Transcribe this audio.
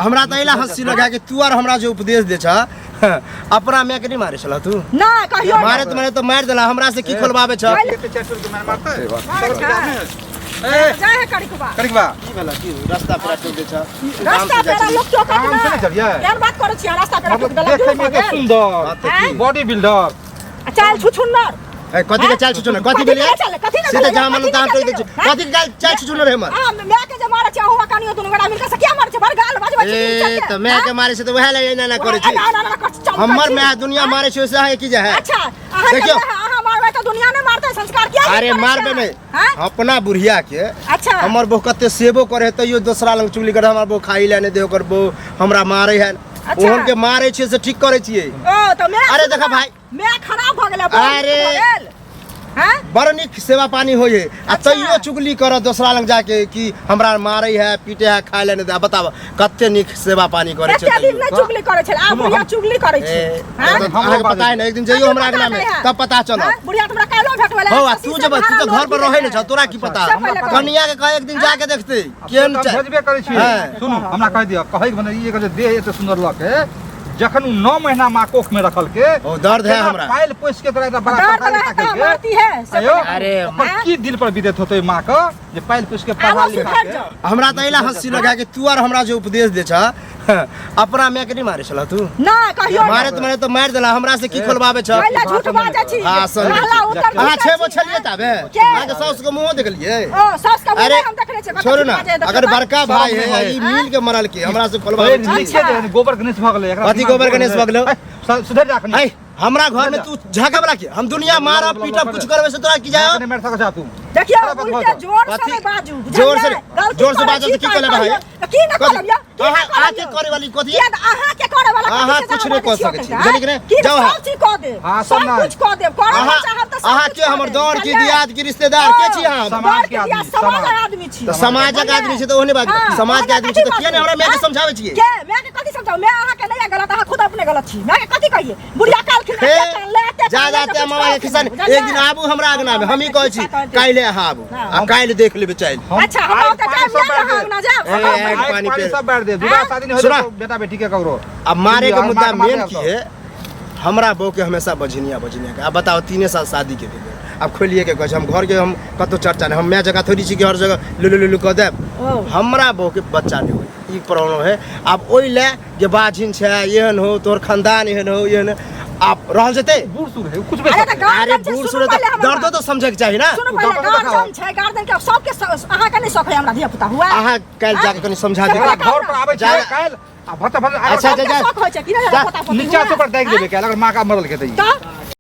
हमरा तऽ एला हंसी लगा कि तू आर हमरा जे उपदेश दे छ, अपना माय के नहीं मारे छला तू? ना कहियो ना। मारे तऽ मारे तऽ मारि देला, हमरा से की खोलबाबे छ? जाय है करिकबा। करिकबा। की भेला की रास्ता पेरा टोक दे छ? रास्ता पेरा लोक टोकत आराम से ना। नहि चलियै। केहन बात करै छियै, रास्ता पेरा टोक देलक? देखै मे भऽ एते गेल। सुंदर आँय? बॉडी बिल्डर आ चाल छुछुन्नर। ए, कथी के चाल छुछुनर? कथी कथी भेलै? के चाल? कथी ने से तऽ भेलै? जहाँ मन कथी तहाँ ने टोक दै भेलै? छै। कथी के चाल चाल छुछुनर है हमर? आ माय के जे मारै छै अहुँ कनियो दुनू गोटा मिलके से किया मारै छै? बड़ गाल बजबै छै। ए, तऽ माय के मारे छै तऽ वएह लए एना एना करै छै। एना एना करै छै। हमर माय दुनिया मारे छै ओइसे अहाँके की जाइ है? अच्छा, अहाँ के देखियौ। माय, अहाँ मारबै तऽ दुनिया नहि मारतै? संस्कार किया अरे करै मारबै छै? नहि। हाँ? अपना बुढ़िया के अच्छा। हमर बहु कते सेबो करे है तैयो दोसरा लग चुगली करे, हमर बहु खाई ले नहि दे, ओकर बहु हमरा मारे है। अच्छा। ओहन के मारे छियै से ठीक करै छियै। ओ तऽ माय अरे देखा भाई। माय खराब भऽ गेलै, बहुत अरे। भऽ गेल। हाँ? बड़ नीक सेवा पानी होइ है आ अच्छा। तैयो चुगली करत दोसरा लग जाके कि हमरा मारे है, पीटे है, खाए ले नहि दे। बताब कते नीक सेवा पानी करै छै एते दिन तैयो। नहि चुगली करै छलै, आब सुनू, बुढ़िया चुगली करै छै। ए, हाँ? तऽ अहाँके पता है ने, एक दिन जइयो हमरा अगना में तब पता चलत। हाँ? बुढ़िया तऽ हमरा काल्हिो भेटबै हौ, आ तू जेबै, तू तऽ घर पर रहै नहि छह, तोरा की पता? से पहिले कहू। कनिया के कह एक दिन जाके देखतै केहन हम छै। भेजबे करै छी। हाँ। सुनू, हमरा कहि दिअ, कहै के मने ई एकर जे देह एते सुंदर लके, जखन उ 9 महीना माँ कोख में रखल के, ओ दर्द है केना हमरा। पाइल पोस के तोरा एकटा बड़ा दर्द पढ़ा रहै लिखा तऽ के मारती है से आयो, पहिले। अरे ओकर हाँ? की दिल पर बीतत होतै माँ के जे पाइल पोस के पढ़ा आबो लिखा सुधरि के। जाओ। हमरा तऽ एला हंसी लगा कि तू आर हमरा जे उपदेश दे छ, अपना माय के नहीं मारे छला तू? ना कहियो ना। मारे तऽ मारे तऽ मारि देला, हमरा से की खोलबाबे छ? पहिले झूठ बाजै छी। भाषण दै रहला छी। उतर अहाँ झूठ छेबो छी, छलियै ताबे? के? अहाँके साउस के मुँहो देखलियै? ओ साउस के मुँह अरे हम देखने छियै, कते छोड़ू झूठ ना, बाजै देखबै। अगर बड़का भाई है, शरम ई मिल के मरल के हमरा से खोलबाबे छी। नीचे दे, गोबर गणेश भऽ गेलै एकरा। कथी गोबर गणेश भऽ गेलै? सुधरि जा अखनी। है, हमरा घर में तू झाके वाला के हम दुनिया मारब पीटब कुछ करबे से तोरा की जाय? अखनी मारि सकै छह तू। देखियौ, बड़ा बात उल्टे भऽ जाओ। जोर से कथी? नहि बाजू, बुझलियै? जोर से गलती जोर से करै बाजू छी तऽ की कहले भाई? तऽ की नहि कथी? कहब यौ? की नहि अहाँ कहब अहाँ के यौ? करे वाली कथी? किया तऽ अहाँ के करे वाला अहाँ कथी से कुछ जहाँ नहि कऽ बाजै छियै सकै छी, ओतऽ, बुझलियै कि नहि? की जाउ अहाँ। सब चीज कऽ देब, हाँ, सब सब नहि। कुछ कऽ देब, करऽ अहाँ चाहब तऽ सब अहाँ कुछ के कऽ हमर देब, दौड़ की बुझलियै? दियाद की रिश्तेदार के छी अहाँ? समाज दौड़ के आदमी, दियाद, समाज समाज। आदमी छी। तऽ समाजक आदमी छी तऽ ओहने बात। हाँ, समाज के ओहने आदमी छी कथी तऽ किया नहि हमरा माय के बात? समझाबै छियै? के माय के कथी समझाउ? माय अहाँ के नहि गलत, अहाँ खुद अपने गलत छी। माय के कथी कहिए? बुढ़िया काल खिन हे, एते कान ले, एते जा कान ले, जाते तऽ मामा के कुछ खिस्सा कहलखिन, एक दिन आबू हमरा अंगना में, हम ही कहै छी खिस्सा कहलखिन। काल्हि अहाँ आबू हाँ। आ काल्हि देख लेबै चालि। हम अच्छा, हमरा आगि ओतऽ पानि जायब सब नहि, बारि अहाँ देब। अंगना जायब। ए, आगि आगि पानि पानि पे- सब बारि देब। विवाह हाँ? शादी नहि सुना। होतै बेटा बेटी के ककरो। अब मारे के मार- मुद्दा मार- मेन मार की है, हमरा बहू के हमेशा बझनिया बझनिया के। आब बताओ, 3 साल शादी के भेलै, आब खोलिए के कहै छै हम घर के हम कतौ चर्चा नहि, हम माय जगह थोड़ी छी कि हर जगह लुलु लुलु कऽ देब। ओ। हमरा बहू के बच्चा नहि होय, ई प्रॉब्लम है। आब ओहि लए जे बाझिन छै, एहन हो तोहर खानदान, एहन हो एहन, आब रहल जेतै? बूढ़ सूढ़ है कुछ अरे तऽ बेच गार्जियन अरे छै, बूढ़ सुनू सूढ़ पहिले तऽ हमर दर्दो बात। तऽ समझैके चाही ना। सुनू पहिले, डॉक्टर के देखाओ। गार्जियन छै, गार्जियन के सबके अहाँके नहि शौक है हमरा धिया पुता हुआ? अहाँ काल्हि जाके कनि समझा से दियौ। पहिले घर पर आबै छै जा- काल्हि आ भत भत अच्छा, सबके जा- जा। शौक होइ छै कि नहि जा। पोता पोती नीचा हुआ? से ऊपर दागि देबै काल्हि अगर माँ का मरल के तऽ ई। तऽ